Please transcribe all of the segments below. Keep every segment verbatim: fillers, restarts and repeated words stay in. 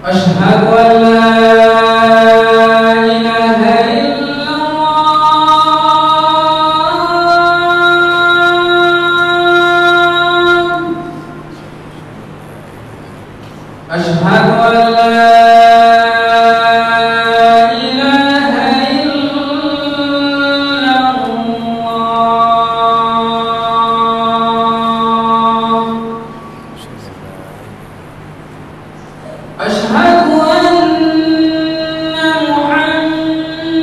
أشهد أن لا إله إلا الله. أشهد أن لا إله إلا الله. أشهد أن محمدا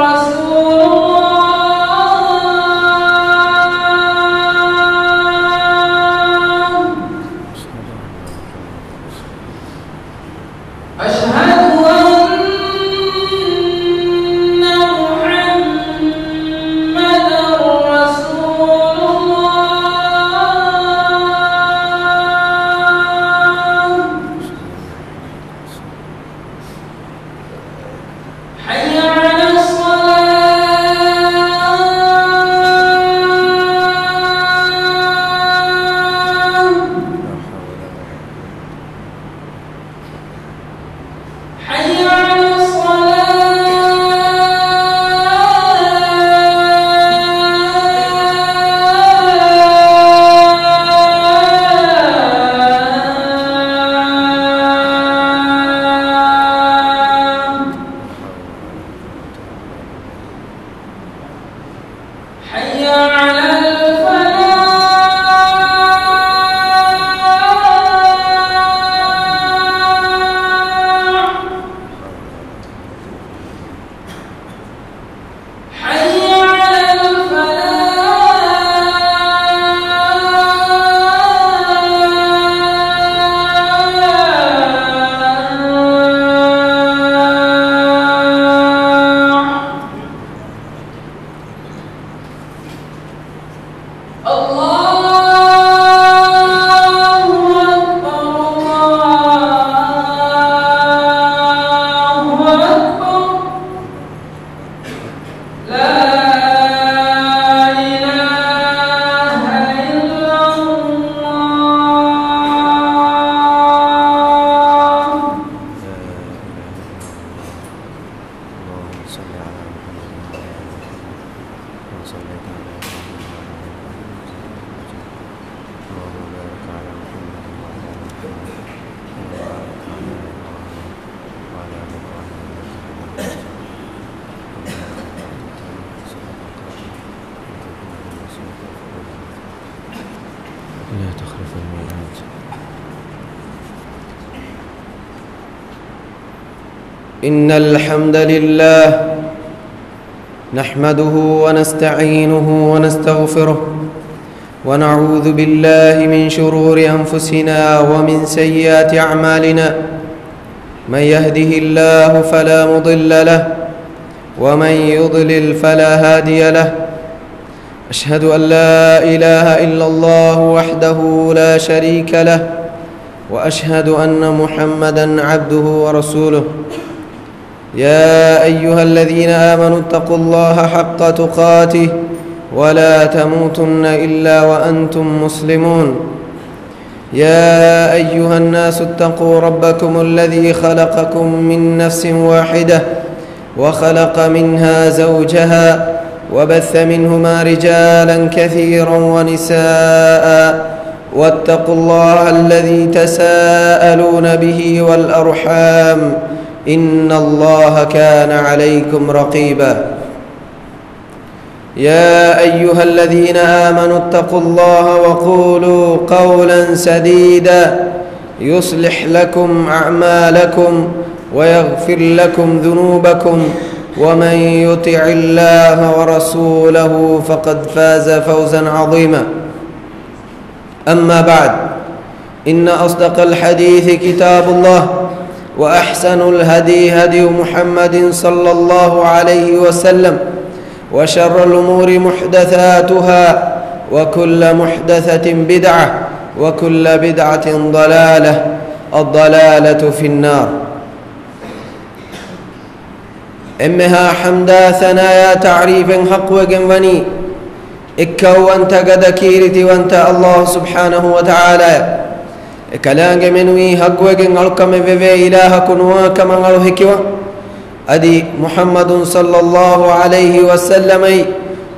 رسول الله. أشهد أن محمدا رسول الله. حي على الصلاة. حي على الصلاة. حي على الفلاح. حي على الفلاح. الله أكبر، الله أكبر. لا إله إلا الله. اللهم صل على محمد وعلى آل محمد كما صليت على إبراهيم وعلى آل إبراهيم إنك حميد مجيد. اللهم بارك على محمد وعلى آل محمد كما باركت على إبراهيم وعلى آل إبراهيم إنك حميد مجيد. لا تخلف الميعاد. إن الحمد لله نحمده ونستعينه ونستغفره ونعوذ بالله من شرور أنفسنا ومن سيئات أعمالنا. من يهده الله فلا مضل له ومن يضلل فلا هادي له. أشهد أن لا إله إلا الله وحده لا شريك له، وأشهد أن محمدا عبده ورسوله. يا أيها الذين آمنوا اتقوا الله حق تقاته ولا تموتن إلا وأنتم مسلمون. يا أيها الناس اتقوا ربكم الذي خلقكم من نفس واحدة وخلق منها زوجها وبث منهما رجالا كثيرا ونساء واتقوا الله الذي تساءلون به والأرحام إن الله كان عليكم رقيبا. يا أيها الذين آمنوا اتقوا الله وقولوا قولا سديدا يصلح لكم أعمالكم ويغفر لكم ذنوبكم ومن يطع الله ورسوله فقد فاز فوزا عظيما. أما بعد، إن أصدق الحديث كتاب الله، وأحسن الهدي هدي محمد صلى الله عليه وسلم، وشر الأمور محدثاتها، وكل محدثة بدعة، وكل بدعة ضلالة، الضلالة في النار. އެންމެހާ ޙަމްދާ ސަނާޔާ ތަޢުރީފެއް ޙައްޤުވެގެން ވަނީ އެއްކައުވަންތަ ގަދަ ކީރިތިވަންތަ ﷲ ސުބްޙާނަހޫ ވަތަޢާލާއަށް. އެކަލާނގެ މެނުވީ ޙައްޤުވެގެން އަޅުކަމެއް ވެވޭ އިލާހަކު ނުވާ ކަމަށް އަޅު ހެކިވަން. އަދި މުޙައްމަދު ޞައްލައްލާހު ޢަލައިހި ވަސައްލަމައީ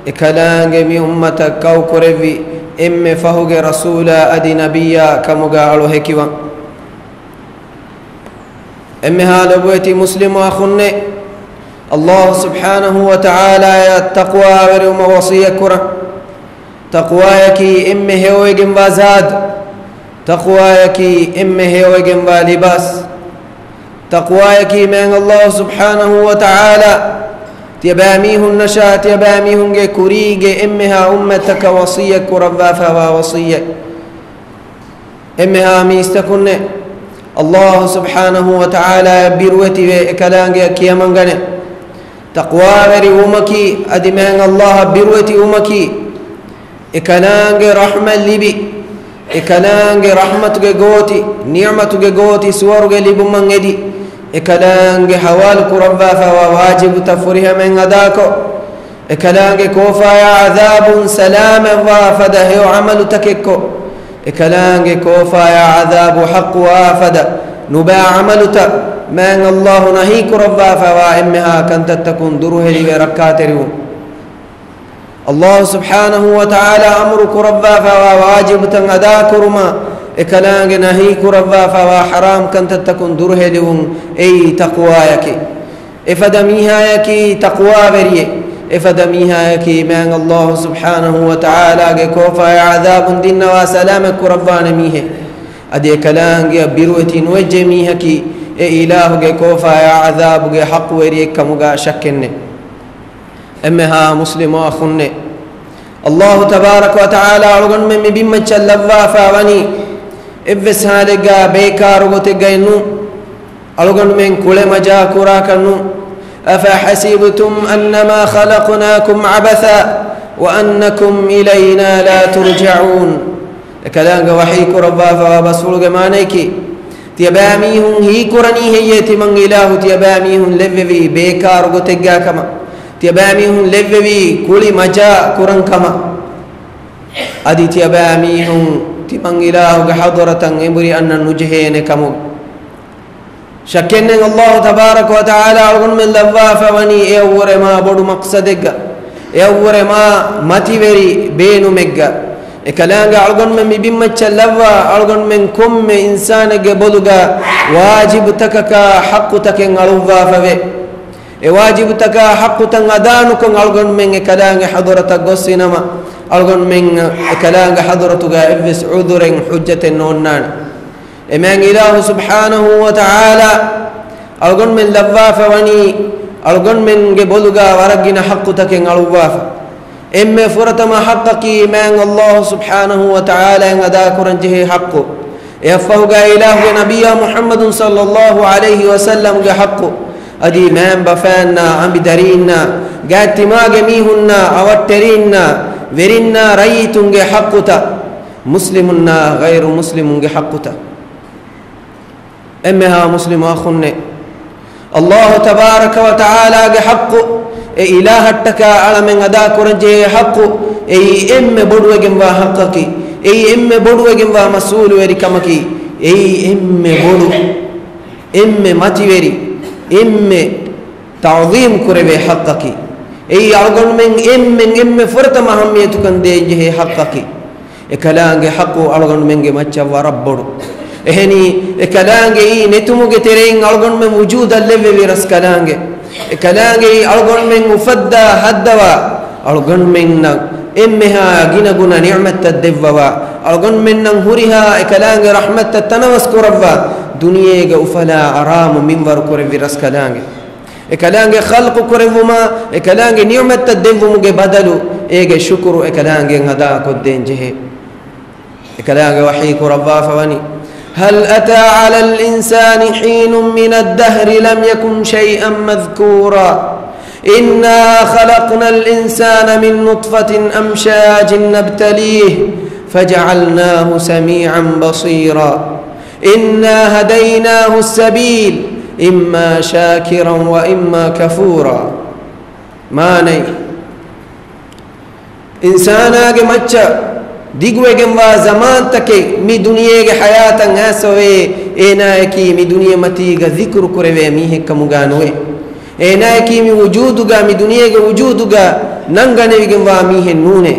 އެކަލާނގެ މި އުއްމަތަށް ކައުކުރެއްވި އެންމެ ފަހުގެ ރަސޫލާ އަދި ނަބިއްޔާ ކަމުގަ އަޅު ހެކިވަން. އެންމެހާ ލޮބުވެތި މުސްލިމު އަޚުންނޭ، ﷲ ސުބްޙާނަހޫ ވަތަޢާލާއަށް ތަޤްވާވެރިވުމަށް ވަޞިއްޔަތް ކުރަން. ތަޤްވާޔަކީ އެންމެ ހެޔޮވެގެންވާ ޒާދު. ތަޤްވާޔަކީ އެންމެ ހެޔޮވެގެންވާ ލިބާސް. ތަޤްވާޔަކީ މާތް ﷲ ސުބްޙާނަހޫ ވަތަޢާލާ ތިޔަބައިމީހުންނަށާ ތިޔަބައިމީހުންގެ ކުރީގެ އެންމެހާ އުއްމަތަކަށް ވަޞިއްޔަތް ކުރައްވާފައިވާ ވަޞިއްޔަތް. އެންމެހާ މީސްތަކުންނޭ، ﷲ ސުބްޙާނަހޫ ވަތަޢާލާއަށް ބިރުވެތިވެ އެކަލާނގެއަށް ކިޔަމަންގަނެ. ތަޤްވާވެރި ވުމަކީ އަދި މާތް ﷲ އަށް ބިރުވެތި ވުމަކީ، އެކަލާނގެ ރަޙްމަތް ލިބި، އެކަލާނގެ ރަޙްމަތުގެ ގޯތި، ނިޢުމަތުގެ ގޯތި ސުވަރުގެ ލިބުމަށް އެދި، އެކަލާނގެ ޙަވާލު ކުރައްވާފައިވާ ވާޖިބުތައް ފުރިހަމައިން އަދާކޮށް، އެކަލާނގެ ކޯފާޔާ ޢަޛާބުން ސަލާމަތްވާ ފަދަ ހެޔޮ ޢަމަލުތަކެއްކޮށް، އެކަލާނގެ ކޯފާޔާ ޢަޛާބު ޙައްޤުވާ ފަދަ ނުބައި ޢަމަލުތައް މާތް ﷲ ނަހީ ކުރައްވާފައިވާ އެންމެހާ ކަންތައްތަކުން ދުރުހެލިވެ ރައްކާތެރިވުން. ﷲ ސުބްޙާނަހޫ ވަތަޢާލާ އަމުރު ކުރައްވާފައިވާ ވާޖިބުތައް އަދާކުރުމަށް، އެކަލާނގެ ނަހީ ކުރައްވާފައިވާ ޙަރާމް ކަންތައްތަކުން ދުރުހެލިވުން އެއީ ތަޤްވާޔަކީ. އެފަދަ މީހާޔަކީ ތަޤްވާވެރިއެއް. އެފަދަ މީހާޔަކީ މާތް ﷲ ސުބްޙާނަހޫ ވަތަޢާލާގެ ކޯފާޔާ ޢަޛާބުން ދިންނަވާ ސަލާމަތް ކުރައްވާނެ މީހެއް. އަދި އެކަލާނގެއަށް ބިރުވެތި ނުވެއްޖެ މީހަކީ އެ އިލާހުގެ ކޯފާޔާ ޢަޛާބުގެ ޙައްޤުވެރިއެއް ކަމުގަ ޝައްކެއްނެތް. އެންމެހާ މުސްލިމު އަޚުންނޭ، ﷲ ތަބާރަކަ ވަތަޢާލާ އަޅުގަނޑުމެން މި ބިންމައްޗަށް ލައްވާފަ ވަނީ އެއްވެސް ޙާލެއްގަ ބޭކާރު ގޮތެއްގައެއް ނޫން. އަޅުގަނޑުމެން ކުޅެ މަޖާ ކުރާކަށް ނޫން. أفحسبتم أنما خلقناكم عبثا وأنكم إلينا لا ترجعون. އެކަލާނގެ ވަޙީ ކުރައްވާފައިވާ ބަސްފުޅުގެ މާނަޔަކީ، ތިޔަބައިމީހުން ހީކުރަނީ ހެއްޔޭ ތިމަން އިލާހު ތިޔަބައިމީހުން ލެއްވެވީ ބޭކާރު ގޮތެއްގާ ކަމަށް، ތިޔަބައިމީހުން ލެއްވެވީ ކުޅި މަޖާ ކުރަން ކަމަށް. އަދި ތިޔަބައިމީހުން ތިމަން އިލާހުގެ ޙަޟްރަތަށް އެނބުރި އަންނަން ނުޖެހޭނެ ކަމުގަ. ޝައްކެއްނެތް ﷲ ތަބާރަކަ ވަތަޢާލާ އަޅުގަނޑުމެން ލައްވާފަ ވަނީ އެއަށްވުރެ މާ ބޮޑު މަޤްޞަދެއްގަ، އެއަށްވުރެ މާ މަތިވެރި ބޭނުމެއްގަ. އެކަލާނގެ އަޅުގަނޑުމެން މި ބިންމައްޗަށް ލައްވާ އަޅުގަނޑުމެން ކޮންމެ އިންސާނެއްގެ ބޮލުގަ ވާޖިބުތަކަކާ ޙައްޤުތަކެއް އަޅުއްވާފަވޭ. އެ ވާޖިބުތަކާ ޙައްޤުތައް އަދާނުކޮށް އަޅުގަނޑުމެން އެކަލާނގެ ޙަޟުރަތަށް ގޮއްސިނަމަ، އަޅުގަނޑުމެން އެކަލާނގެ ޙަޟުރަތުގަ އެއްވެސް ޢުޛުރެއް ޙުއްޖަތެއް ނޯންނާނެ. އެމާތް އިލާހު ސުބްޙާނަހޫ ވަތަޢާލާ އަޅުގަނޑުމެން ލައްވާފަ ވަނީ، އަޅުގަނޑުމެންގެ ބޮލުގަ ވަރަށް ގިނަ ޙައްޤުތަކެއް އަޅުއްވާފަ. އެންމެ ފުރަތަމަ ޙައްޤަކީ މާތް ﷲ ސުބްޙާނަހޫ ވަތަޢާލާއަށް އަދާކުރަން ޖެހޭ ޙައްޤު. އެއަށްފަހުގަ އިލާހުގެ ނަބިއްޔާ މުޙައްމަދު ޞައްލައްލާހު ޢަލައިހި ވަސައްލަމްގެ ޙައްޤު. އަދި މައިންބަފައިންނާ، އަނބިދަރީންނާ، ގާތްތިމާގެ މީހުންނާ، އަވަށްޓެރީންނާ، ވެރިންނާ، ރައްޔިތުންގެ ޙައްޤުތައް، މުސްލިމުންނާ ޣައިރު މުސްލިމުންގެ ޙައްޤުތައް. އެންމެހާ މުސްލިމު އަޚުންނޭ، ﷲ ތަބާރަކަ ވަތަޢާލާގެ ޙައްޤު، އެ އިލާހަށްޓަކާ އަޅަމެން އަދާކުރަންޖެހޭ ޙައްޤު، އެއީ އެންމެ ބޮޑުވެގެންވާ ޙައްޤަކީ، އެއީ އެންމެ ބޮޑުވެގެންވާ މަސްއޫލުވެރިކަމަކީ، އެއީ އެންމެ ބޮޑު، އެންމެ މަތިވެރި، އެންމެ ތަޢުޒީމް ކުރެވޭ ޙައްޤަކީ، އެއީ އަޅުގަނޑުމެން އެންމެން އެންމެ ފުރަތަމަ އަހައްމިޔަތުކަން ދޭންޖެހޭ ޙައްޤަކީ. އެކަލާނގެ ޙައްޤު އަޅުގަނޑުމެންގެ މައްޗަށް ވަރަށް ބޮޑު. އެހެނީ، އެކަލާނގެއީ ނެތުމުގެ ތެރެއިން އަޅުގަނޑުމެން ވުޖޫދަށް ލެއްވެވި ރަސްކަލާނގެ. އެކަލާނގެއީ އަޅުގަނޑުމެން އުފައްދާ ހައްދަވާ، އަޅުގަނޑުމެންނަށް އެންމެހާ ގިނަގުނަ ނިޢުމަތްތައް ދެއްވަވާ، އަޅުގަނޑުމެންނަށް ހުރިހާ އެކަލާނގެ ރަޙްމަތްތައް ތަނަވަސް ކުރައްވާ، ދުނިޔޭގަ އުފަލާ އަރާމު މިންވަރު ކުރެއްވި ރަސްކަލާނގެ. އެކަލާނގެ ޚަލްޤު ކުރެއްވުމާ، އެކަލާނގެ ނިޢުމަތްތައް ދެއްވުމުގެ ބަދަލު، އޭގެ ޝުކުރު އެކަލާނގެއަށް އަދާކޮށްދޭން ޖެހޭ. އެކަލާނގެ ވަޙީ ކުރައްވާފަ ވަނީ، هل أتى على الإنسان حين من الدهر لم يكن شيئا مذكورا. إنا خلقنا الإنسان من نطفة أمشاج نبتليه فجعلناه سميعا بصيرا. إنا هديناه السبيل إما شاكرا وإما كفورا. މާނައީ، އިންސާނާގެ މައްޗަށް ދިގުވެގެންވާ ޒަމާންތަކެއް މި ދުނިޔޭގެ ޙަޔާތަށް އައިސްފަވޭ، އޭނާއަކީ މި ދުނިޔެމަތީގަ ޛިކުރު ކުރެވޭ މީހެއްކަމުގާ ނުވޭ. އޭނާއަކީ މި ވުޖޫދުގަ، މި ދުނިޔޭގެ ވުޖޫދުގަ ނަންގަނެވިގެންވާ މީހެއް ނޫނޭ.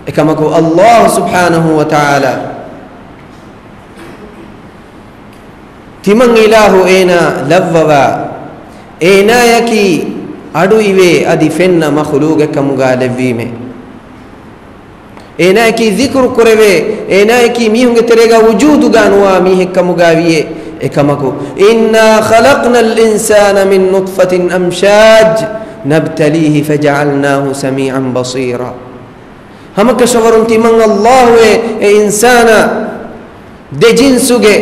އެކަމަކު، ﷲ ސުބްޙާނަހޫ ވަތަޢާލާ ތިމަން އިލާހު އޭނާ ލައްވަވާ، އޭނާއަކީ އަޑު އިވޭ އަދި ފެންނަ މަޚުލޫގެއްކަމުގާ ލެއްވީމޭ. އޭނާއަކީ ޛިކުރު ކުރެވޭ، އޭނާއަކީ މީހުންގެ ތެރޭގަ ވުޖޫދުގާ ނުވާ މީހެއްކަމުގާ ވިޔޭ. އެކަމަކު، إِنَّا خَلَقْنَا الْإِنسَانَ مِن نُّطْفَةٍ أَمْشَاجٍ نَبْتَلِيهِ فَجَعَلْنَاهُ سَمِيعًا بَصِيرًا. ހަމަކަށަވަރުން ތިމަން ﷲ އެ، އެ އިންސާނާ ދެ ޖިންސުގެ،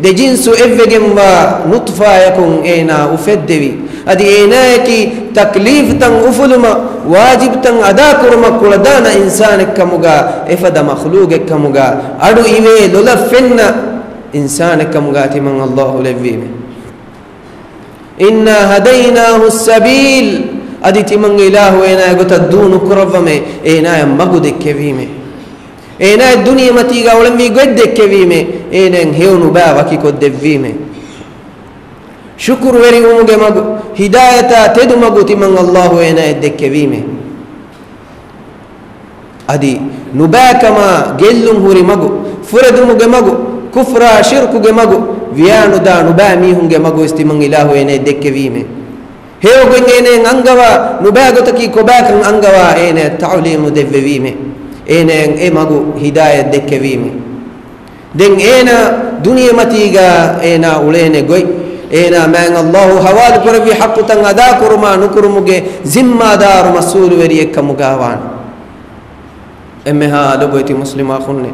ދެ ޖިންސު އެއްވެގެންވާ ނުޠްފާޔަކުން އޭނާ އުފެއްދެވި. އަދި އޭނާއަކީ ތަކްލީފްތައް އުފުލުމަށް، ވާޖިބްތައް އަދާކުރުމަށް ކުޅަދާނަ އިންސާނެއްކަމުގާ އެފަދަ މަޚްލޫގެއްކަމުގާ އަޑު އިވޭ ލޮލަށް ފެންނަ އިންސާނެއްކަމުގާ ތިމަން ﷲ ލެއްވީމެ. إِنَّا هَدَيْنَاهُ السَّبِيلَ، އަދި ތިމަން އިލާހު އޭނާ ގޮތަށް ދޫ ނުކުރައްވަމޭ، އޭނާޔަށް މަގު ދެއްކެވީމޭ. އޭނާޔަށް ދުނިޔެމަތީގަ އުޅެންވީ ގޮތް ދެއްކެވީމޭ. އޭނާއަށް ހެޔޮ ނުބާ ވަކިކޮށްދެއްވީމޭ. ޝުކުރުވެރިވުމުގެ މަގު، ހިދާޔަތާ ތެދު މަގު ތިމަން ﷲ އޭނާޔަށް ދެއްކެވީމޭ. އަދި ނުބާކަމާ ގެއްލުން ހުރި މަގު، ފުރެދުމުގެ މަގު، ކުފްރާ ޝިރްކުގެ މަގު، ވިޔާނުދާ ނުބާ މީހުންގެ މަގުވެސް ތިމަން އިލާހު އޭނައަށް ދެއްކެވީމޭ. ހެޔޮގޮތް އޭނައަށް އަންގަވާ، ނުބާ ގޮތަކީ ކޮބާކަން އަންގަވާ އޭނައަށް ތަޢުލީމު ދެއްވެވީމޭ. އޭނައަށް އެ މަގު ހިދާޔަތް ދެއްކެވީމޭ. ދެން އޭނާ ދުނިޔެމަތީގަ އޭނާ އުޅޭނެ ގޮތް، އޭނާ މާތް ﷲ ހަވާލު ކުރެއްވި ޙައްޤުތައް އަދާކުރުމާ ނުކުރުމުގެ ޒިންމާދާރު މަސްއޫލުވެރިއެއްކަމުގާ ވާނެ. އެންމެހާ ލޮބުވެތި މުސްލިމް އަޚުންނޭ،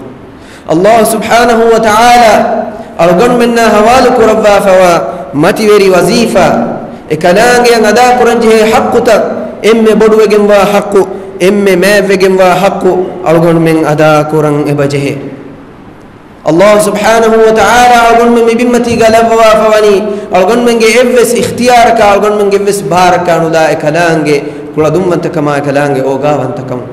ﷲ ސުބްޙާނަހޫ ވަތަޢާލާ އަޅުގަނޑުމެންނާ ހަވާލު ކުރައްވާފަވާ މަތިވެރި ވަޒީފާ، އެކަލާނގެއަށް އަދާކުރަންޖެހޭ ޙައްޤުތައް، އެންމެ ބޮޑުވެގެންވާ ޙައްޤު، އެންމެ މާތްވެގެންވާ ޙައްޤު އަޅުގަނޑުމެން އަދާކުރަން އެބަޖެހޭ. ﷲ ސުބްޙާނަހޫ ވަތަޢާލާ އަޅުގަނޑުމެން މި ބިންމަތީގަ ލައްވަވާފަވަނީ، އަޅުގަނޑުމެންގެ އެއްވެސް އިޚްތިޔާރަކާ، އަޅުގަނޑުމެންގެ އެއްވެސް ބާރަކާ ނުލާ އެކަލާނގެ ކުޅަދުންވަންތަކަމާ، އެކަލާނގެ އޯގާވަންތަކަމުން.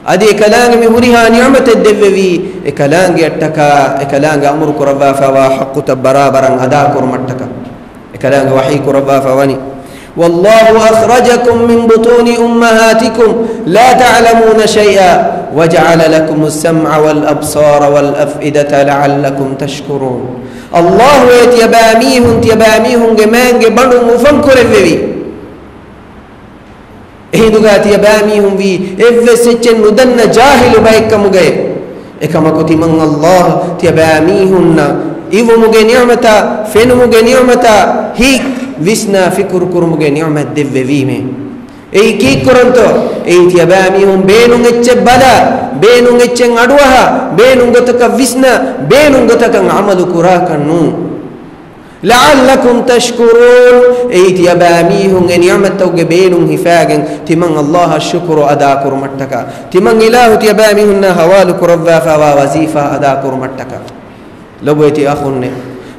އަދި އެކަލާނގެ މި ހުރިހާ ނިޢުމަތެއް ދެއްވެވީ، އެކަލާނގެއަށްޓަކާ، އެކަލާނގެ އަމުރު ކުރައްވާފަވާ ޙައްޤުތައް ބަރާބަރަށް އަދާކުރުމަށްޓަކާ. އެކަލާނގެ ވަޙީ ކުރައްވާފަވަނީ، وَاللَّهُ أَخْرَجَكُم مِّن بُطُونِ أُمَّهَاتِكُمْ لَا تَعْلَمُونَ شَيْئًا وَجَعَلَ لَكُمُ السَّمْعَ وَالْأَبْصَارَ وَالْأَفْئِدَةَ لَعَلَّكُمْ تَشْكُرُونَ. ﷲ އޭ ތިޔަބައިމީހުން، ތިޔަބައިމީހުންގެ މާތްގެ ބަނޑުން އުފަންކުރެއްވެވީ. އެހިނދުގާ ތިޔަބައިމީހުން ވީ އެއްވެސް އެއްޗެއް ނުދަންނަ ޖާހިލު ބައެއްކަމުގައެ. އެކަމަކު ތިމަން ﷲ ތިޔަބައިމީހުންނަށް އިވުމުގެ ނިޢުމަތާ، ފެނުމުގެ ނިޢުމަތާ، ހިތް ވިސްނާ ފިކުރު ކުރުމުގެ ނިޢުމަތް ދެއްވެވީމޭ. އެއީ ކީއްކުރަންތޯ؟ އެއީ ތިޔަބައިމީހުން ބޭނުން އެއްޗެއް ބަލާ، ބޭނުން އެއްޗެއް އަޑުއަހާ، ބޭނުން ގޮތަކަށް ވިސްނާ، ބޭނުން ގޮތަކަށް ޢަމަލު ކުރާކަށް ނޫން. لَعَلَّكُمْ تَشْكُرُونَ. އެއީ ތިޔަބައިމީހުން އެ ނިޢުމަތްތަކުގެ ބޭނުން ހިފާގެން ތިމަން ﷲ އަށް ޝުކުރު އަދާކުރުމަށްޓަކާ، ތިމަން އިލާހު ތިޔަބައިމީހުންނާ ހަވާލު ކުރައްވާފަވާ ވަޒީފާ އަދާކުރުމަށްޓަކާ. ލޮބުވެތި އަޚުންނޭ،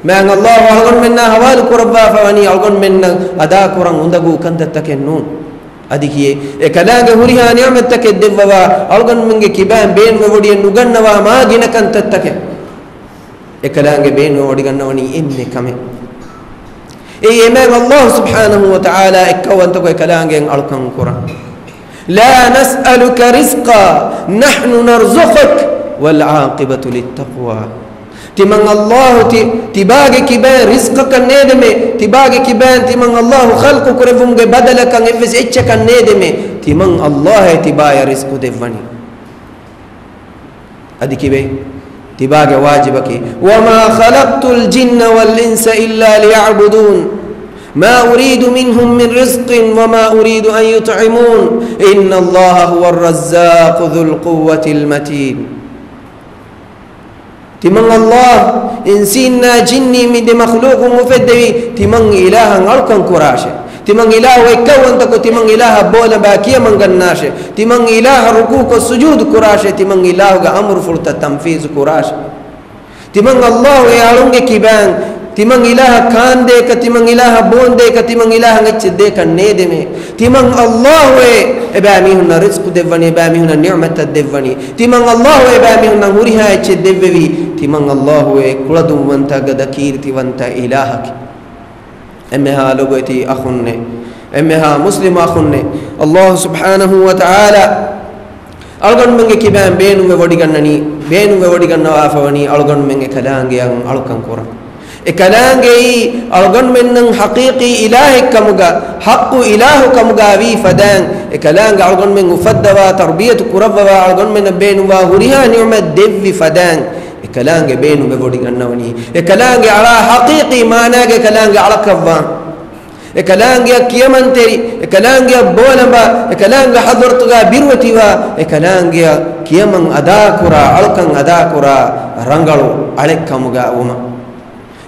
މާތް ﷲ އަޅުގަނޑުމެންނާ ހަވާލު ކުރައްވާފަވަނީ އަޅުގަނޑުމެންނަށް އަދާކުރަން އުނދަގޫ ކަންތައްތަކެއް ނޫން. އަދި ކިޔޭ، އެކަލާނގެ ހުރިހާ ނިޢުމަތްތަކެއް ދެއްވަވާ، އަޅުގަނޑުމެންގެ ކިބައިން ބޭނުންވެވޮޑިއެއް ނުގަންނަވާ މާ ގިނަ ކަންތައްތަކެއް. އެކަލާނގެ ބޭނުންވެވޮޑިގަންނަވަނީ އެންމެ ކަމެއް. އެއީ އެ މާތް ﷲ ސުބްޙާނަހޫ ވަތަޢާލާ އެއްކައުވަންތަކޮށް އެކަލާނގެއަށް އަޅުކަން ކުރަން. لَا نَسْأَلُكَ رِزْقًا نَحْنُ نَرْزُقُكَ وَالْعَاقِبَةُ لِلتَّقْوَى. ތިމަން ﷲ ތި، ތިބާގެ ކިބައިން ރިޒްޤަކަށް ނޭދެމޭ، ތިބާގެ ކިބައިން ތިމަން ﷲ ޚަލްޤު ކުރެއްވުމުގެ ބަދަލަކަށް އެއްވެސް އެއްޗަކަށް ނޭދެމޭ، ތިމަން ﷲ އޭ ތިބާޔަށް ރިޒްޤު ދެއްވަނީ. އަދި ކިބައިން ތިބާގެ ވާޖިބަކީ، وَمَا خَلَقْتُ الْجِنَّ وَالْإِنسَ إِلَّا لِيَعْبُدُونِ مَا أُرِيدُ مِنْهُمْ مِنْ رِزْقٍ وَمَا أُرِيدُ أَنْ يُطْعِمُونِ إِنَّ اللَّهَ هُوَ الرَّزَّاقُ ذُو الْقُوَّةِ الْمَتِينُ. ތިމަން ﷲ އިންސީންނާ ޖިންނީ މި ދެ މަޚްލޫޤުން އުފެއްދެވީ ތިމަން އިލާހަށް އަޅުކަން ކުރާށޭ. ތިމަން އިލާހު އެއްކައުވަންތަކޮށް، ތިމަން އިލާހަށް ބޯލަނބާ ކިޔަމަންގަންނާށޭ. ތިމަން އިލާހަށް ރުކޫޢުކޮށް ސުޖޫދު ކުރާށޭ. ތިމަން އިލާހުގެ އަމުރުފުޅުތައް ތަންފީޒު ކުރާށޭ. ތިމަން ﷲ އެ އަޅުންގެ ކިބައިން ތިމަން އިލާހަށް ކާންދޭކަށް، ތިމަން އިލާހަށް ބޯންދޭކަށް، ތިމަން އިލާހަށް އެއްޗެއް ދޭކަށް ނޭދެމޭ. ތިމަން އައްލާހުއޭ އެބައިމީހުންނަށް ރިޒްޤު ދެއްވަނީ، އެބައިމީހުންނަށް ނިޢުމަތްތައް ދެއްވަނީ. ތިމަން އައްލާހުއޭ އެބައިމީހުންނަށް ހުރިހާ އެއްޗެއް ދެއްވެވީ. ތިމަން އައްލާހުއޭ ކުޅަދުންވަންތަ ގަދަ ކީރިތިވަންތަ އިލާހަކީ. އެންމެހާ ލޮބުވެތި އަޚުންނޭ، އެންމެހާ މުސްލިމް އަޚުންނޭ، އައްލާހު ސުބްޙާނަހޫ ވަތަޢާލާ އަޅުގަނޑުމެންގެ ކިބައިން ބޭނުންވެވޮޑިގަންނަނީ، ބޭނުންވެވޮޑިގަންނަވާފަވަނީ އަޅުގަނޑުމެން އެކަލާނގެއަށް އަޅުކަން ކުރަން. އެކަލާނގެއީ އަޅުގަނޑުމެންނަށް ޙަޤީޤީ އިލާހެއްކަމުގަ، ޙައްޤު އިލާހުކަމުގަ ވީ ފަދައިން، އެކަލާނގެ އަޅުގަނޑުމެން އުފައްދަވާ، ތަރުބިޔަތު ކުރައްވަވާ، އަޅުގަނޑުމެންނަށް ބޭނުންވާ ހުރިހާ ނިޢުމަތް ދެއްވި ފަދައިން، އެކަލާނގެ ބޭނުންވެވޮޑިގަންނަވަނީ. އެކަލާނގެ އަޅާ ޙަޤީޤީ މާނާގެ އެކަލާނގެ އަޅަކަށްވާން. އެކަލާނގެއަށް ކިޔަމަންތެރި، އެކަލާނގެއަށް ބޯލަނބާ، އެކަލާނގެ ޙަޟްރަތުގަ ބިރުވެތިވާ، އެކަލާނގެއަށް ކިޔަމަން އަދާކުރާ، އަޅުކަން އަދާކުރާ ރަނގަޅު އަޅެއްކަމުގަ ވުމަށް.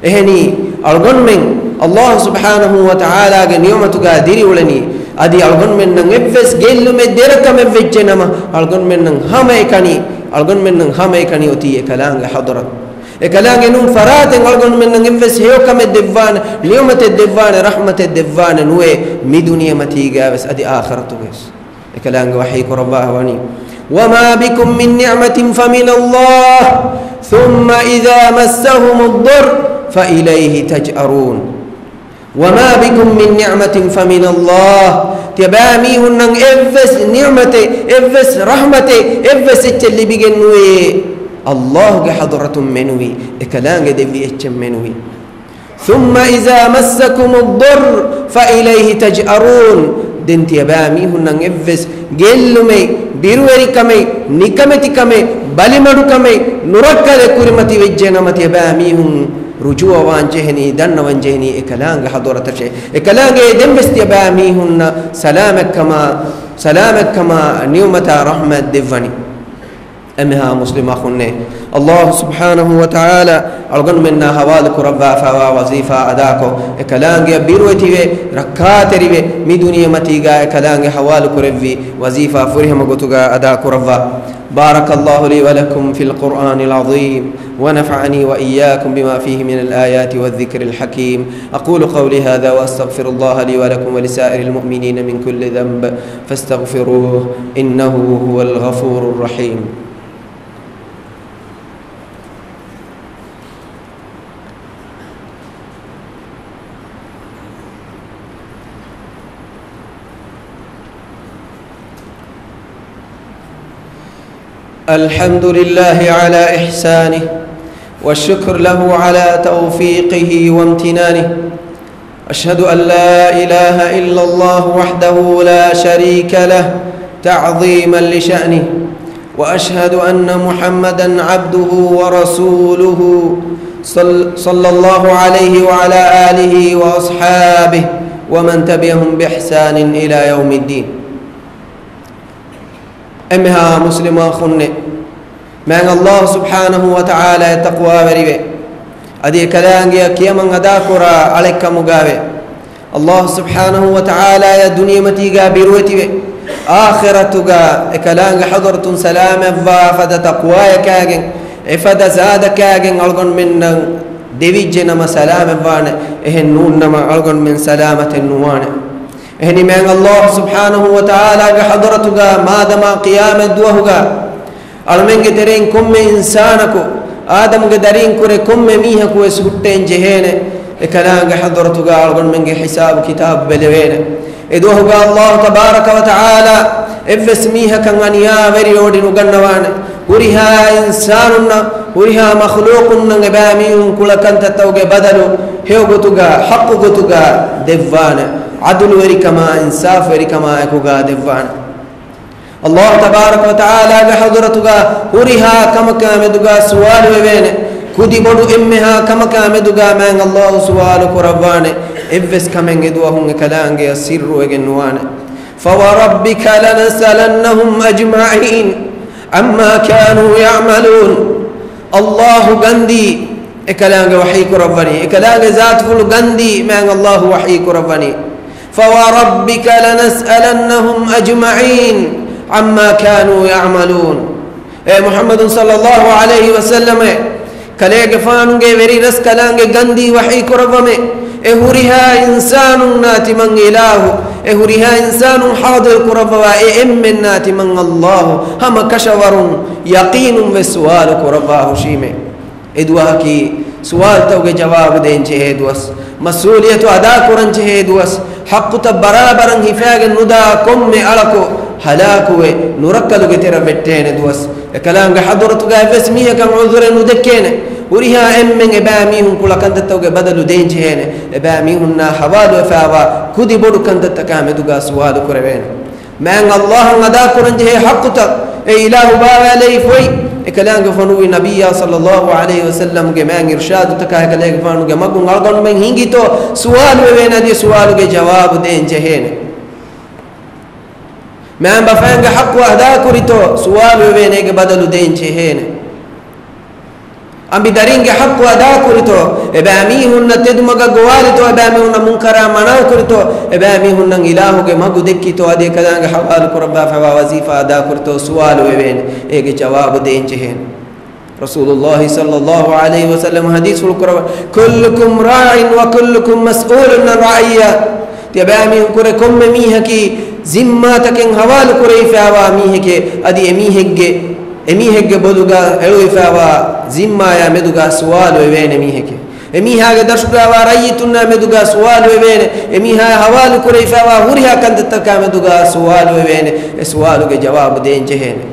އެހެނީ، އަޅުގަނޑުމެން އައްލާހު ސުބްޙާނަހޫ ވަތަޢާލާގެ ނިޢުމަތުގަ ދިރިއުޅެނީ، އަދި އަޅުގަނޑުމެންނަށް އެއްވެސް ގެއްލުމެއް ދެރަކަމެއް ވެއްޖެނަމަ، އަޅުގަނޑުމެންނަށް ހަމައެކަނި، އަޅުގަނޑުމެންނަށް ހަމައެކަނި އޮތީ އެކަލާނގެ ޙަޟްރަތު. އެކަލާނގެ ނޫން ފަރާތެއް އަޅުގަނޑުމެންނަށް އެއްވެސް ހެޔޮކަމެއް ދެއްވާނެ، ނިޢުމަތެއް ދެއްވާނެ، ރަޙްމަތެއް ދެއްވާނެ ނުވޭ، މި ދުނިޔެމަތީގަވެސް އަދި އާޚިރަތުގަވެސް. އެކަލާނގެ ވަޙީ ކުރައްވާ ވަނީ، وما بكم من نعمة فمن الله ثم إذا مسهم الضر فإليه تجأرون. وما بكم من نعمة فمن الله. ތިޔަބައިމީހުންނަށް އެއްވެސް ނިޢުމަތެއް، އެއްވެސް ރަޙްމަތެއް، އެއްވެސް އެއްޗެއް ލިބިގެން ނުވޭ، އައްލާހުގެ ޙަޟްރަތުން މެނުވީ، އެކަލާނގެ ދެއްވި އެއްޗެއް މެނުވީ. ثم إذا مسكم الضر فإليه تجأرون. ދެން ތިޔަބައިމީހުންނަށް އެއްވެސް ގެއްލުމެއް، ބިރުވެރިކަމެއް، ނިކަމެތިކަމެއް، ބަލިމަޑުކަމެއް، ނުރައްކަލެއް ކުރިމަތި ވެއްޖެނަމަ ތިޔަބައިމީހުން ރުޖޫޢަވާން ޖެހެނީ، ދަންނަވަން ޖެހެނީ އެކަލާނގެ ޙަޟްރަތަށޭ. އެކަލާނގެ ދެންވެސް ތިޔަބައިމީހުންނަށް ސަލާމަތްކަމާ، ސަލާމަތްކަމާ ނިޢުމަތާ ރަޙްމަތް ދެއްވަނީ. އެންމެހާ މުސްލިމް އަޚުންނޭ، އައްލާހު ސުބްޙާނަހޫ ވަތަޢާލާ އަޅުގަނޑުމެންނާ ޙަވާލު ކުރައްވާފައިވާ ވަޒީފާ އަދާކޮށް، އެކަލާނގެއަށް ބިރުވެތިވެ، ރައްކާތެރިވެ، މި ދުނިޔެމަތީގަ އެކަލާނގެ ޙަވާލު ކުރެއްވި ވަޒީފާ ފުރިހަމަ ގޮތުގަ އަދާ ކުރައްވާ. بارك الله لي ولكم في القرآن العظيم، ونفعني وإياكم بما فيه من الآيات والذكر الحكيم. أقول قولي هذا وأستغفر الله لي ولكم ولسائر المؤمنين من كل ذنب، فاستغفروه إنه هو الغفور الرحيم. الحمد لله على إحسانه، والشكر له على توفيقه وامتنانه. أشهد أن لا إله إلا الله وحده لا شريك له تعظيما لشأنه، وأشهد أن محمدا عبده ورسوله، صل-، صلى الله عليه وعلى آله وأصحابه ومن تبعهم بإحسان إلى يوم الدين. އެންމެހާ މުސްލިމް އަޚުންނޭ، މާތް އައްލާހު ސުބްޙާނަހޫ ވަތަޢާލާއަށް ތަޤްވާވެރިވެ، އަދި އެކަލާނގެއަށް ކިޔަމަން އަދާކުރާ އަޅެއްކަމުގައިވެ، އައްލާހު ސުބްޙާނަހޫ ވަތަޢާލާއަށް ދުނިޔެމަތީގަ ބިރުވެތިވެ، އާޚިރަތުގަ އެކަލާނގެ ޙަޟްރަތުން ސަލާމަތްވާ ފަދަ ތަޤްވާޔަކާގެން، އެފަދަ ޒާދަކާގެން އަޅުގަނޑުމެންނަށް ދެވިއްޖެ ނަމަ ސަލާމަތްވާނެ، އެހެން ނޫން ނަމަ އަޅުގަނޑުމެން ސަލާމަތެއް ނުވާނެ. އެހެނީ މާތް އައްލާހު ސުބްޙާނަހޫ ވަތަޢާލާގެ ޙަޟްރަތުގަ މާދަމާ ޤިޔާމަތް ދުވަހުގަ އަޅުމެންގެ ތެރެއިން ކޮންމެ އިންސާނަކު، އާދަމުގެ ދަރީން ކުރެ ކޮންމެ މީހަކު ވެސް ހުއްޓައިން ޖެހޭނެ، އެކަލާނގެ ޙަޟްރަތުގަ އަޅުގަނޑުމެންގެ ޙިސާބު ކިތާބު ބެލެވޭނެ. އެ ދުވަހުގަ އައްލާހު ތަބާރަކަ ވަތަޢާލާ އެއްވެސް މީހަކަށް އަނިޔާވެރިވެވޮޑި ނުގަންނަވާނެ. ހުރިހާ އިންސާނުންނަށް، ހުރިހާ މަޚްލޫޤުންނަށް އެބައިމީހުން ކުޅަކަންތައްތަކުގެ ބަދަލު ހެޔޮގޮތުގަ، ޙައްޤު ގޮތުގަ ދެއްވާނެ. ޢަދުލުވެރިކަމާ، އިންސާފުވެރިކަމާ އެކުގަ ދެއްވާނެ. އައްލާހު ތަބާރަކަ ވަތަޢާލާގެ ޙަޟްރަތުގަ ހުރިހާ ކަމަކާ މެދުގަ ސުވާލު ވެވޭނެ. ކުދި ބޮޑު އެންމެހާ ކަމަކާ މެދުގަ މާތް އައްލާހު ސުވާލު ކުރައްވާނެ. އެއްވެސް ކަމެއް އެ ދުވަހުން އެކަލާނގެއަށް ސިއްރުވެގެން ނުވާނެ. فوربك لنسألنهم أجمعين عما كانوا يعملون. އައްލާހު ގަންދީ، އެކަލާނގެ ވަޙީ ކުރައްވަނީ، އެކަލާނގެ ޒާތުފުޅު ގަންދީ، މާތް އައްލާހު ވަޙީ ކުރައްވަނީ، فوربك لنسألنهم أجمعين عما كانوا يعملون. އޭ މުޙައްމަދު ޞައްލައްލާހު ޢަލައިހި ވަސައްލަމަ، ކަލޭގެފާނުގެ ވެރިރަސްކަލާނގެ ގަންދީ ވަޙީ ކުރައްވަމޭ. އެ ހުރިހާ އިންސާނުންނާ ތިމަން އިލާހު، އެ ހުރިހާ އިންސާނުން ޙާޟިރު ކުރައްވަވާ އެ އެންމެންނާ ތިމަން ﷲ ހަމަ ކަށަވަރުން ޔަޤީނުން ވެސް ސުވާލު ކުރައްވާ ހުށީމޭ. އެ ދުވަހަކީ ސުވާލުތަކުގެ ޖަވާބު ދޭން ޖެހޭ ދުވަސް، މަސްއޫލިއްޔަތު އަދާ ކުރަން ޖެހޭ ދުވަސް، ޙައްޤުތައް ބަރާބަރަށް ހިފާގެން ނުދާ ކޮންމެ އަޅަކު ހަލާކުވެ، ނުރައްކަލުގެ ތެރަށް ވެއްޓޭނެ ދުވަސް. އެކަލާނގެ ޙަޟްރަތުގަ އެއްވެސް މީހަކަށް ޢުޛުރެއް ނުދެއްކޭނެ. ހުރިހާ އެންމެން އެބައިމީހުން ކުޅަ ކަންތައްތަކުގެ ބަދަލު ދޭން ޖެހޭނެ. އެބައިމީހުންނާ ޙަވާލުވެފައިވާ ކުދި ބޮޑު ކަންތައްތަކާ މެދުގަ ސުވާލު ކުރެވޭނެ. މާތް ﷲ އަށް އަދާ ކުރަން ޖެހޭ ޙައްޤުތައް، އެ އިލާހު ބާވާލެއްވި ފޮތް، އެކަލާނގެފާނުގެ ނަބިއްޔާ ޞައްލައްލާހު ޢަލައިހި ވަސައްލަމްގެ މާތް އިރުޝާދުތަކާ އެކަލޭގެފާނުގެ މަގުން އަޅުގަނޑުމެން ހިނގިތޯ ސުވާލު ވެވޭނެ، އަދި ސުވާލުގެ ޖަވާބު ދޭން ޖެހޭނެ. މާތް ބަފައިންގެ ޙައްޤު އަދާ ކުރިތޯ ސުވާލު ވެވޭނެ، އޭގެ ބަދަލު ދޭން ޖެހޭނެ. އަނބިދަރިންގެ ޙައްޤު އަދާ ކުރިތޯ، އެބައިމީހުންނަށް ތެދުމަގަށް ގޮވާލިތޯ، އެބައިމީހުންނަށް މުންކަރާ މަނާ ކުރިތޯ، އެބައިމީހުންނަށް އިލާހުގެ މަގު ދެއްކިތޯ، އަދި އެކަލާނގެ ޙަވާލު ކުރައްވާފައިވާ ވަޒީފާ އަދާ ކުރިތޯ ސުވާލު ވެވޭނެ، އޭގެ ޖަވާބު ދޭން ޖެހޭނެ. ރަސޫލުﷲ ޞައްލައްލާހު ޢަލައިހި ވަސައްލަމަ ޙަދީޘްފުޅު ކުރައްވަނީ، كلكم راع وكلكم مسؤول عن رعيته. ތިޔަބައިމީހުން ކުރެ ކޮންމެ މީހަކީ ޒިންމާތަކެއް ޙަވާލު ކުރެވިފައިވާ މީހެކޭ، އަދި އެމީހެއްގެ، އެމީހެއްގެ ބޮލުގަ އެޅުވިފައިވާ ޒިންމާޔާ މެދުގަ ސުވާލު ވެވޭނެ މީހެކޭ. އެމީހާގެ ދަށުގައިވާ ރައްޔިތުންނާ މެދުގަ ސުވާލު ވެވޭނެ. އެމީހާ ޙަވާލު ކުރެވިފައިވާ ހުރިހާ ކަންތައްތަކާ މެދުގަ ސުވާލު ވެވޭނެ. އެ ސުވާލުގެ ޖަވާބު ދޭން ޖެހޭނެ.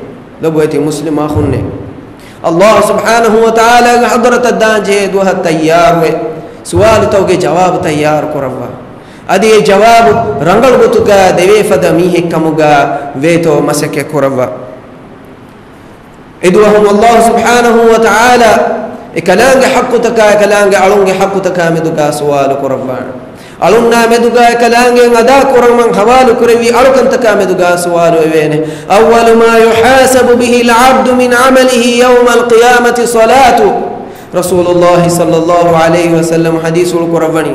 ލޮބުވެތި މުސްލިމް އަޚުންނޭ، ﷲ ސުބްޙާނަހޫ ވަތަޢާލާގެ ޙަޟްރަތަށް ދާން ޖެހޭ ދުވަހަށް ތައްޔާރުވެ، ސުވާލުތަކުގެ ޖަވާބު ތައްޔާރު ކުރައްވާ. އަދި އެ ޖަވާބު ރަނގަޅު ގޮތުގަ ދެވޭ ފަދަ މީހެއްކަމުގަ ވޭތޯ މަސައްކަތް ކުރައްވާ. އެދުވަހުން ﷲ ސުބްޙާނަހޫ ވަތަޢާލާ އެކަލާނގެ ޙައްޤުތަކާ، އެކަލާނގެ އަޅުންގެ ޙައްޤުތަކާ މެދުގަ ސުވާލު ކުރައްވާނެ. އަޅުންނާ މެދުގަ އެކަލާނގެ އަދާ ކުރަމުން ޙަވާލު ކުރެއްވި އަޅުކަންތަކާ މެދުގަ ސުވާލު ވެވޭނެ. أول ما يحاسب به العبد من عمله يوم القيامة صلاته. ރަސޫލުﷲ ޞައްލައްލާހު ޢަލައިހި ވަސައްލަމް ޙަދީޘްފުޅު ކުރައްވަނީ،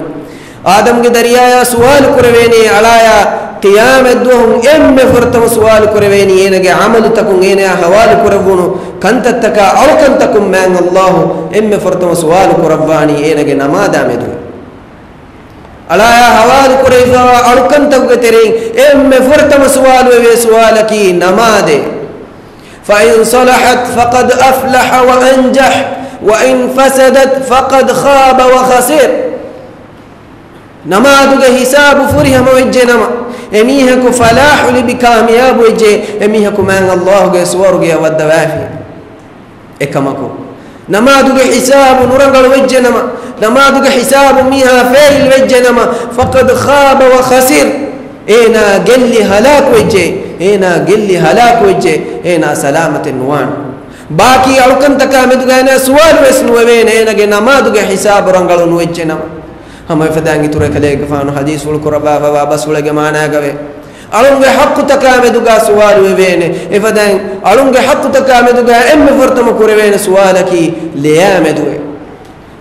އާދަމްގެ ދަރިޔާޔާ ސުވާލު ކުރެވޭނީ، އަޅާޔާ ޤިޔާމަތްދުވަހު އެންމެ ފުރަތަމަ ސުވާލު ކުރެވޭނީ އޭނަގެ ޢަމަލުތަކުން، އޭނަޔާ ޙަވާލު ކުރެއްވުނު ކަންތައްތަކާ އަޅުކަންތަކުން މާތް ﷲ އެންމެ ފުރަތަމަ ސުވާލު ކުރައްވާނީ އޭނަގެ ނަމާދާ މެދުވެ. އަޅާޔާ ޙަވާލު ކުރެވިފައިވާ އަޅުކަންތަކުގެ ތެރެއިން އެންމެ ފުރަތަމަ ސުވާލު ވެވޭ ސުވާލަކީ ނަމާދޭ. فإن صلحت فقد أفلح وأنجح، وإن فسدت فقد خاب وخسر. ނަމާދުގެ ހިސާބު ފުރިހަމަ ވެއްޖެ ނަމަ، އެމީހަކު ފަލާޙު ލިބި ކާމިޔާބު ވެއްޖެ، އެމީހަކު މާތް ﷲ ގެ ސުވަރުގެއަށް ވައްދަވާފި. އެކަމަކު، ނަމާދުގެ ހިސާބު ނުރަނގަޅު ވެއްޖެ ނަމަ، ނަމާދުގެ ހިސާބު މީހާ ފެއިލް ވެއްޖެ ނަމަ، فقد خاب وخسر، އޭނާ ގެއްލި ހަލާކު ވެއްޖެ، އޭނާ ގެއްލި ހަލާކު ވެއްޖެ، އޭނާ ސަލާމަތެއް ނުވާނެ. ބާކީ އަޅުކަންތަކާ މެދުގަ އޭނާ ސުވާލު ވެސް ނުވެވޭނެ، އޭނާގެ ނަމާދުގެ ހިސާބު ރަނގަޅު ނުވެއްޖެ ނަމަ. ހަމަ އެފަދައިން އިތުރަށް ކަލޭގެފާނު ޙަދީޘްފުޅު ކުރައްވާފައިވާ ބަސްފުޅެއްގެ މާނާގަވޭ، އަޅުންގެ ޙައްޤުތަކާ މެދުގަ ސުވާލު ވެވޭނެ. އެފަދައިން އަޅުންގެ ޙައްޤުތަކާ މެދުގަ އެންމެ ފުރަތަމަ ކުރެވޭނެ ސުވާލަކީ ލެޔާ މެދުވެ.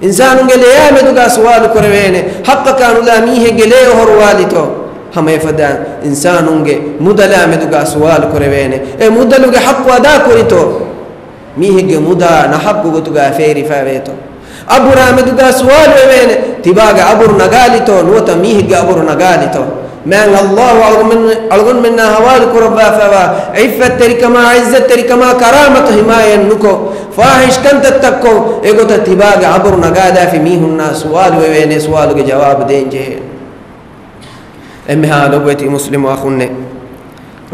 އިންސާނުންގެ ލެޔާ މެދުގަ ސުވާލު ކުރެވޭނެ. ޙައްޤަކާ ނުލާ މީހެއްގެ ލޭ އޮހޮރުވާލިތޯ؟ ހަމަ އެފަދައިން އިންސާނުންގެ މުދަލާ މެދުގަ ސުވާލު ކުރެވޭނެ. އެ މުދަލުގެ ޙައްޤު އަދާ ކުރިތޯ؟ މީހެއްގެ މުދާ ނަހައްގު ގޮތުގަ ފޭރިފައިވޭތޯ؟ އަބުރާ މެދުގަ ސުވާލު ވެވޭނެ، ތިބާގެ އަބުރު ނަގާލިތޯ ނުވަތަ މީހެއްގެ އަބުރު ނަގާލިތޯ؟ މާތް ﷲ އަޅުގަނޑުމެން، އަޅުގަނޑުމެންނާ ޙަވާލު ކުރައްވާފައިވާ ޢިއްފަތްތެރިކަމާ، ޢިއްޒަތްތެރިކަމާ، ކަރާމަތު ޙިމާޔަތް ނުކޮށް، ފާޙިޝް ކަންތައްތައްކޮށް، އެގޮތަށް ތިބާގެ އަބުރު ނަގާލާފި މީހުންނާ ސުވާލު ވެވޭނެ، ސުވާލުގެ ޖަވާބު ދޭން ޖެހޭ. އެންމެހާ ލޮބުވެތި މުސްލިމު އަޚުންނޭ،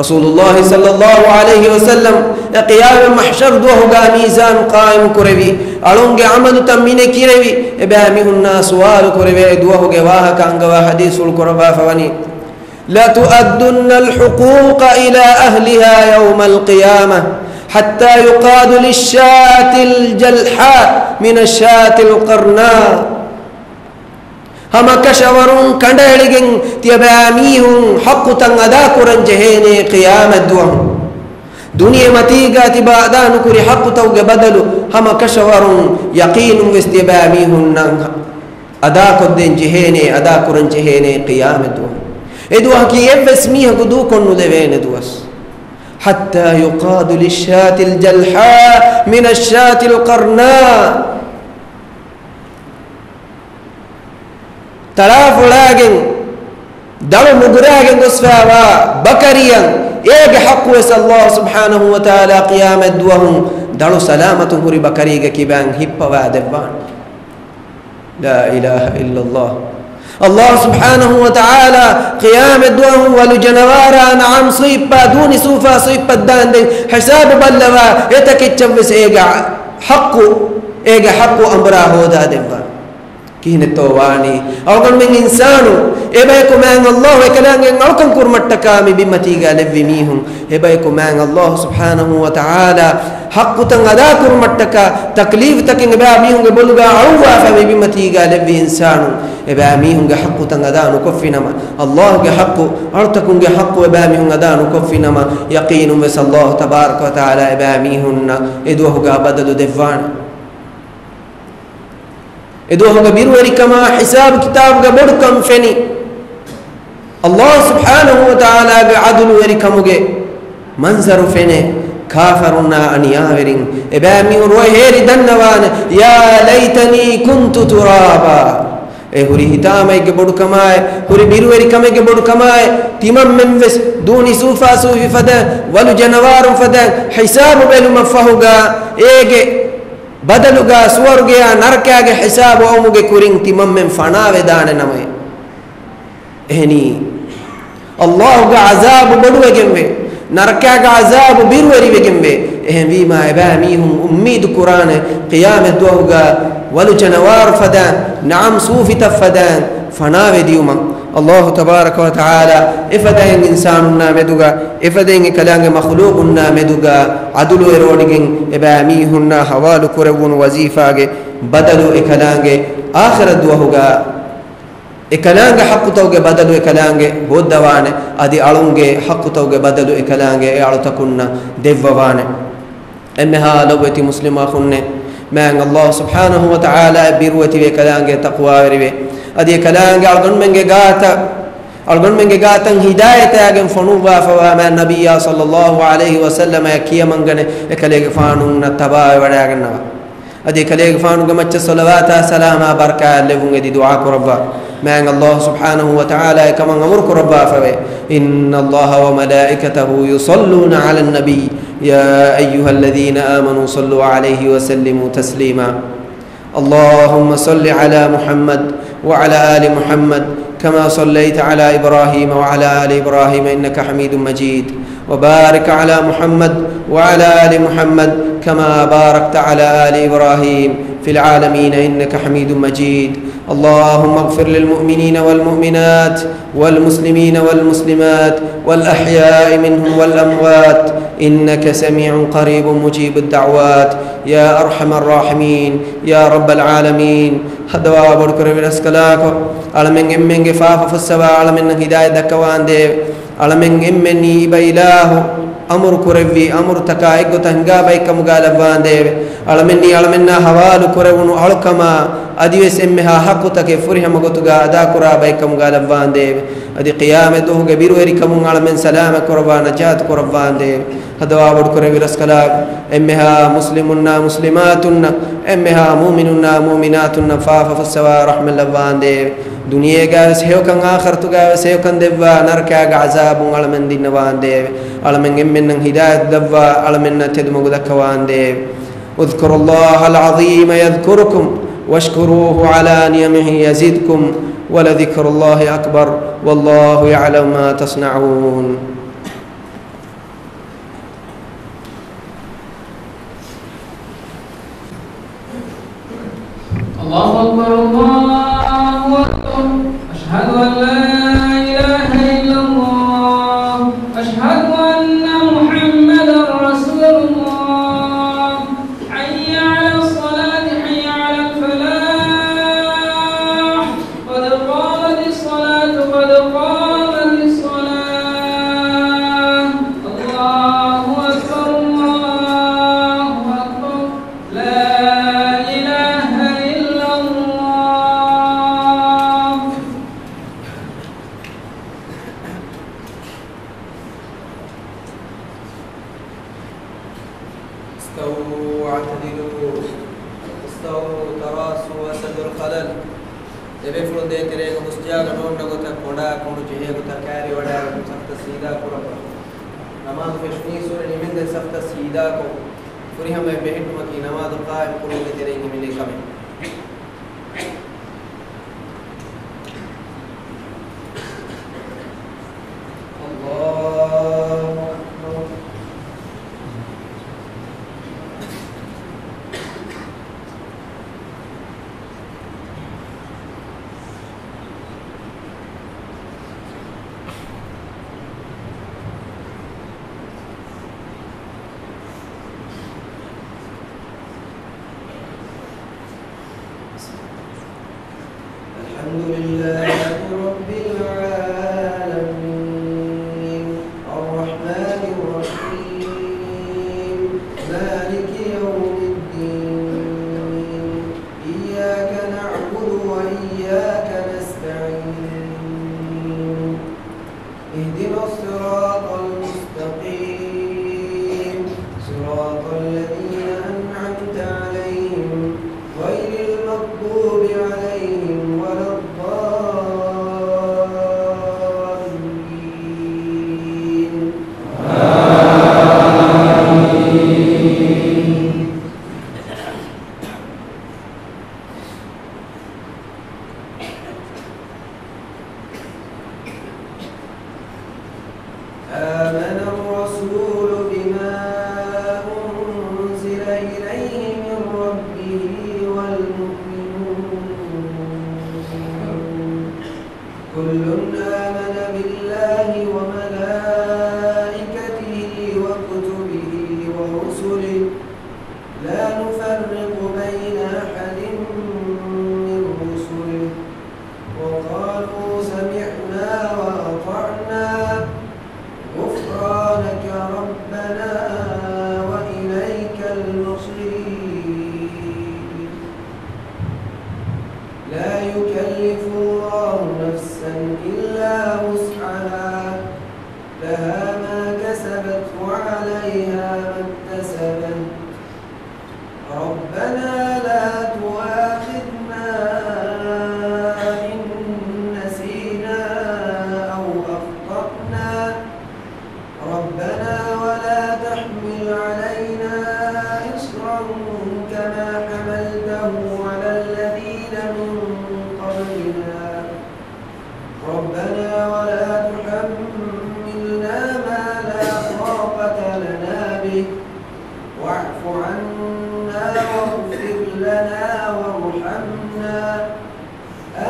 ރަސޫލުﷲ ޞައްލައްލާހު ޢަލައިހި ވަސައްލަމް އެ ޤިޔާމަތް މަޙްޝަރު ދުވަހުގަ މީޒާން ޤާއިމު ކުރެވި، އަޅުންގެ ޢަމަލުތައް މިނެކިރެވި، އެބައިމީހުންނާ ސުވާލު ކުރެވޭ ދުވަހުގެ ވާހަކަ އަންގަވާ ޙަދީޘްފުޅު ކުރައްވާފަވަނީ، لتؤدن الحقوق إلى أهلها يوم القيامة حتى يقاد للشاة الجلحاء من الشاة القرناء. ހަމަކަށަވަރުން ކަނޑައެޅިގެން ތިޔަބައިމީހުން ޙައްޤުތައް އަދާކުރަން ޖެހޭނެ ޤިޔާމަތްދުވަހު. ދުނިޔެމަތީގަ ތިބާ އަދާނުކުރި ޙައްޤުތަކުގެ ބަދަލު ހަމަކަށަވަރުން ޔަޤީނުން ވެސް ތިޔަބައިމީހުންނަށް އަދާކޮށްދޭން ޖެހޭނެ، އަދާކުރަން ޖެހޭނެ ޤިޔާމަތްދުވަހު. އެދުވަހަކީ އެއްވެސް މީހަކު ދޫކޮށްނުލެވޭނެ ދުވަސް. حتى يقاد للشاة الجلحاء من الشاة القرناء. ތަޅާފޮޅާގެން ދަޅު ނުގުރާގެން ގޮސްފައިވާ ބަކަރިއަށް އޭގެ ޙައްޤުވެސް ﷲ ސުބްޙާނަހޫ ވަތަޢާލާ ޤިޔާމަތް ދުވަހު ދަޅު ސަލާމަތުން ހުރި ބަކަރީގެ ކިބައިން ހިއްޕަވާ ދެއްވާނެ. ލާ އިލާހަ އިއްލައްލާހް. ﷲ ސުބްޙާނަހޫ ވަތަޢާލާ ޤިޔާމަތް ދުވަހު ވަލު ޖަނަވާރާ ނަޢަމް ސުއިއްޕާ ދޫނި ސޫފާ ސުއިއްޕަށް ދާންދެން ހިސާބު ބައްލަވާ އެތަކެއްޗަށްވެސް އޭގެ ޙައްޤު، އޭގެ ޙައްޤު އަނބުރާ ހޯދާ ދެއްވާނެ. ކިހިނެއްތޯ ވާނީ؟ އަޅުގަނޑުމެން އިންސާނުން އެބަޔަކު މާތް ﷲ އެކަލާނގެއަށް އަޅުކަން ކުރުމަށްޓަކާ މި ބިންމަތީގަ ލެއްވި މީހުން. އެބަޔަކު މާތް ﷲ ސުބްޙާނަހޫ ވަތަޢާލާ ޙައްޤުތައް އަދާ ކުރުމަށްޓަކާ ތަކްލީފުތަކެއް އެބައިމީހުންގެ ބޮލުގަ އަޅުއްވާފަ މި ބިންމަތީގަ ލެއްވި އިންސާނުން. އެބައިމީހުންގެ ޙައްޤުތައް އަދާ ނުކޮށްފިނަމަ، ﷲގެ ޙައްޤު، އަޅުތަކުންގެ ޙައްޤު އެބައިމީހުން އަދާ ނުކޮށްފިނަމަ، ޔަޤީނުންވެސް ﷲ ތަބާރަކަ ވަތަޢާލާ އެބައިމީހުންނަށް އެދުވަހުގަ ބަދަލު ދެއްވާނެ. އެދުވަހުގެ ބިރުވެރިކަމާ، ހިސާބު ކިތާބުގެ ބޮޑުކަން ފެނި، ﷲ ސުބްޙާނަހޫ ވަތަޢާލާގެ ޢަދުލުވެރިކަމުގެ މަންޒަރު ފެނޭ، ކާފަރުންނާ އަނިޔާވެރިން އެބައިމީހުން ރޮއެ ހޭރި ދަންނަވާނެ، يا ليتني كنت ترابا. އެ ހުރި ހިތާމައެއްގެ ބޮޑުކަމާއި، ހުރި ބިރުވެރިކަމެއްގެ ބޮޑުކަމާއި، ތިމަންމެންވެސް ދޫނި ސޫފާސޫފި ފަދަ، ވަލު ޖަނަވާރުން ފަދަ ހިސާބު ބެލުމަށްފަހުގަ، އޭގެ ބަދަލުގަ ސުވަރުގެޔާ ނަރަކާގެ ހިސާބު އައުމުގެ ކުރިން ތިމަންމެން ފަނާވެދާނެ ނަމަވެ. އެހެނީ، ﷲގެ ޢަޒާބު ބޮޑުވެގެންވޭ، ނަރަކާގެ ޢަޒާބު ބިރުވެރިވެގެންވޭ. އެހެންވީމާ، އެބައިމީހުން އުއްމީދު ކުރާނެ، ޤިޔާމަތް ދުވަހުގަ ވަލު ޖަނަވާރު ފަދައިން، ނަޢަމް ސޫފިތައް ފަދައިން ފަނާވެދިޔުމަށް. ﷲ ތަބާރަކަ ވަތަޢާލާ އެފަދައިން އިންސާނުންނާ މެދުގަ، އެފަދައިން އެކަލާނގެ މަޚުލޫޤުންނާ މެދުގަ ޢަދުލުވެރިވޮޑިގެން އެބައިމީހުންނާ ޙަވާލު ކުރެއްވުނު ވަޒީފާގެ ބަދަލު އެކަލާނގެ އާޚިރަތް ދުވަހުގަ އެކަލާނގެ ޙައްޤުތަކުގެ ބަދަލު އެކަލާނގެ ހޯއްދަވާނެ، އަދި އަޅުންގެ ޙައްޤުތަކުގެ ބަދަލު އެކަލާނގެ އެ އަޅުތަކުންނަށް ދެއްވަވާނެ. އެންމެހާ ލޮބުވެތި މުސްލިމް އަޚުންނޭ، މާތް ﷲ ސުބްޙާނަހޫ ވަތަޢާލާ ބިރުވެތިވެ އެކަލާނގެ ތަޤްވާވެރިވެ، އަދި އެކަލާނގެ އަޅުގަނޑުމެންގެ ގާތަށް، އަޅުގަނޑުމެންގެ ގާތަށް ހިދާޔަތާގެން ފޮނުއްވާފަވާ މާތް ނަބިއްޔާ ޞައްލައްލާހު ޢަލައިހި ވަސައްލަމައަށް ކިޔަމަންގަނެ، އެކަލޭގެފާނުންނަށް ތަބާވެވަޑައިގަންނަވާ. އަދި އެކަލޭގެފާނުގެ މައްޗަށް ޞަލަވާތާ ސަލާމާ ބަރަކާތް ލެއްވުން އެދި ދުޢާ ކުރައްވާ. މާތް ﷲ ސުބްޙާނަހޫ ވަތަޢާލާ އެކަމަށް އަމުރު ކުރައްވާފަވޭ، إن الله وملائكته يصلون على النبي يا أيها الذين آمنوا صلوا عليه وسلموا تسليما. اللهم صل على محمد وعلى آل محمد كما صليت على إبراهيم وعلى آل إبراهيم إنك حميد مجيد. وبارك على محمد وعلى آل محمد كما باركت على آل إبراهيم في العالمين إنك حميد مجيد. اللهم اغفر للمؤمنين والمؤمنات والمسلمين والمسلمات والأحياء منهم والأموات إنك سميع قريب مجيب الدعوات يا أرحم الراحمين يا رب العالمين. ހަދަވާ ބޮޑުކުރެއްވި ރަސްކަލާކޮ، އަޅަމެން އެންމެންގެ ފާފަ ފުއްސަވާ އަޅަމެންނަށް ހިދާޔަތް ދައްކަވާނދޭވެ. އަޅަމެން އެންމެންނީ އިބަ އިލާހު އަމުރު ކުރެއްވި އަމުރުތަކާ އެއްގޮތަށް ހިނގާ ބައެއްކަމުގާ ލައްވާނދޭވެ. އަޅަމެންނީ އަޅަމެންނާ ހަވާލު ކުރެވުނު އަޅުކަމާ އަދިވެސް އެންމެހާ ޙައްޤުތަކެއް ފުރިހަމަ ގޮތުގާ އަދާކުރާ ބައެއްކަމުގާ ލައްވާނދޭވެ. އަދި ޤިޔާމަތް ދުވަހުގެ ބިރުވެރިކަމުން އަޅަމެން ސަލާމަތް ކުރައްވާ ނަޖާތު ކުރައްވާނދޭވެ. ހަދަވާ ބޮޑުކުރެއްވި ރަސްކަލާކޮ، އެންމެހާ މުސްލިމުންނާ މުސްލިމާތުންނަށް، އެންމެހާ މުއުމިނުންނާ މުއުމިނާތުންނަށް ފާފަ ފުއްސަވާ ރަޙްމަތް ލައްވާނދޭވެ. ދުނިޔޭގަވެސް ހެޔޮކަން، އާޚިރަތުގަވެސް ހެޔޮކަން ދެއްވާ، ނަރަކާގެ ޢަޒާބުން އަޅަމެން ދިންނަވާނދޭވެ. އަޅަމެން އެންމެންނަށް ހިދާޔަތު ދައްވާ، އަޅަމެންނަށް ތެދުމަގު ދައްކަވާނދޭވެ. اذكروا الله العظيم يذكركم واشكروه على نعمه يزدكم ولذكر الله أكبر والله يعلم ما تصنعون. الله أكبر، الله أكبر. أشهد أن لا إله إلا الله. أشهد أن محمدا رسول الله. حي على الصلاة، حي على الفلاح. قد قامت الصلاة، قد قامت الصلاة. الله أكبر، الله أكبر. لا إله إلا الله. استووا واعتدلوا. استووا، تراصوا وسدوا الخلل. ދެބޭފުޅުން ދޭތެރޭގަ ޖާގަ ނޯންނަ ގޮތަށް ކޮނޑާ ކޮނޑު ޖެހޭ ގޮތަށް ކައިރިވަޑައިގަތުން ސަފުތައް ސީދާ ކުރައްވާ. ނަމާދު ފެށުނީއްސުރެ ނިމެންދެން ސަފުތައް ސީދާކޮށް، ފުރިހަމައަށް ބެހެއްޓުމަކީ ނަމާދު ޤާއިމް ކުރުމުގެ ތެރެއިން އެމިލޭ ކަމެއް. الله أكبر. الحمد لله رب العالمين. الرحمن الرحيم. مالك يوم الدين. إياك نعبد وإياك نستعين. اهدنا الصراط المستقيم. صراط الذين أنعمت عليهم غير المغضوب عليهم ولا الضالين. آمين. آمن الرسول بما أنزل إليه من ربه والمؤمنون. كل آمن بالله وملائكته وكتبه ورسله لا نفرق بين أحد من رسله وقالوا سمعنا وأطعنا غفرانك ربنا وإليك المصير. لا يكلف الله نفسا إلا وسعها، لها ما كسبت وعليها ما اكتسبت. ربنا لا تؤاخذنا إن نسينا أو أخطأنا. ربنا ولا تحمل علينا إصرا كما حملته على الذين من قبلنا. ربنا ولا تحملنا ما لا طاقة لنا به، واعف عنا واغفر لنا وارحمنا،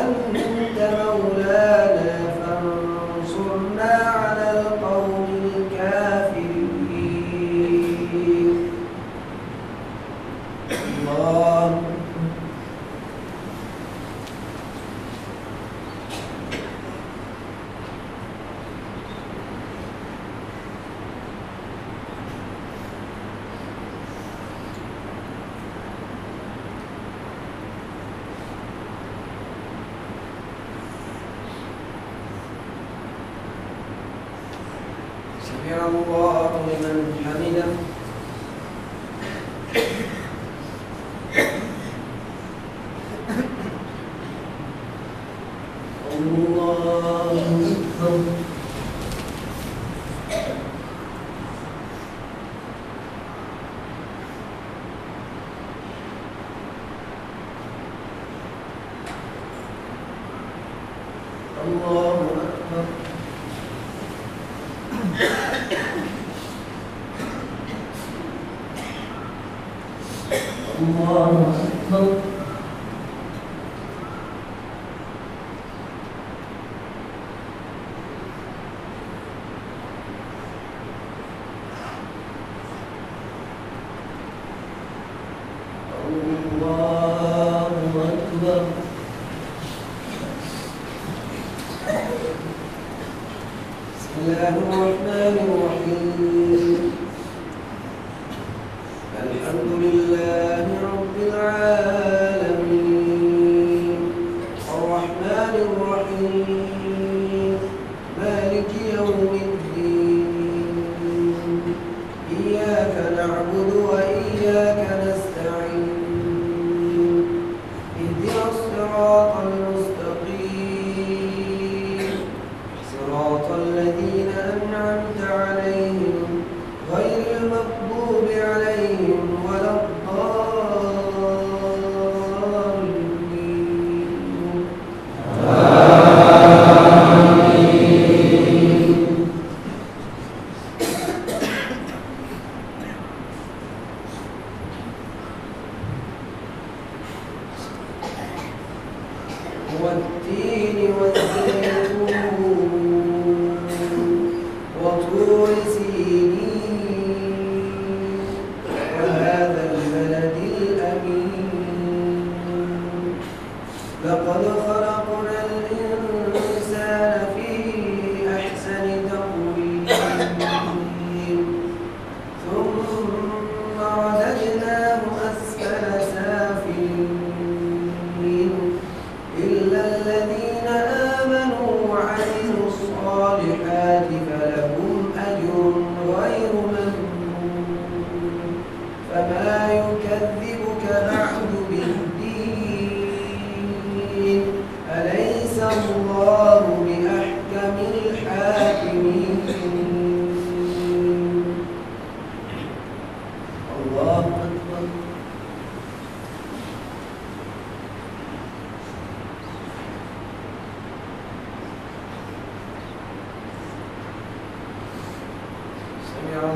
أنت مولانا فانصرنا على القوم الكافرين. الله أكبر. سمع الله لمن حمده. الله أكبر. الله أكبر. الله أكبر. الله أكبر. بسم الله الرحمن الرحيم. الحمد لله رب العالمين. الرحمن الرحيم. مالك يوم الدين. إياك نعبد وإياك نستعين. اهدنا الصراط المستقيم.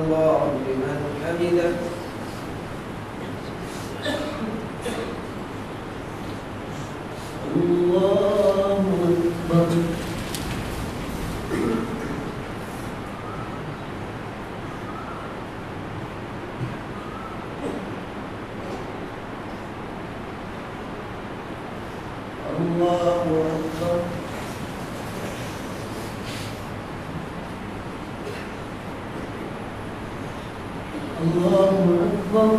الله لمن حمده. الله أكبر. الله أكبر. الله أكبر.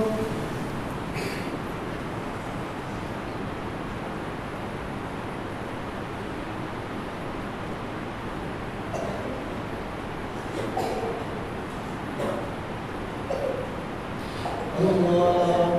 الله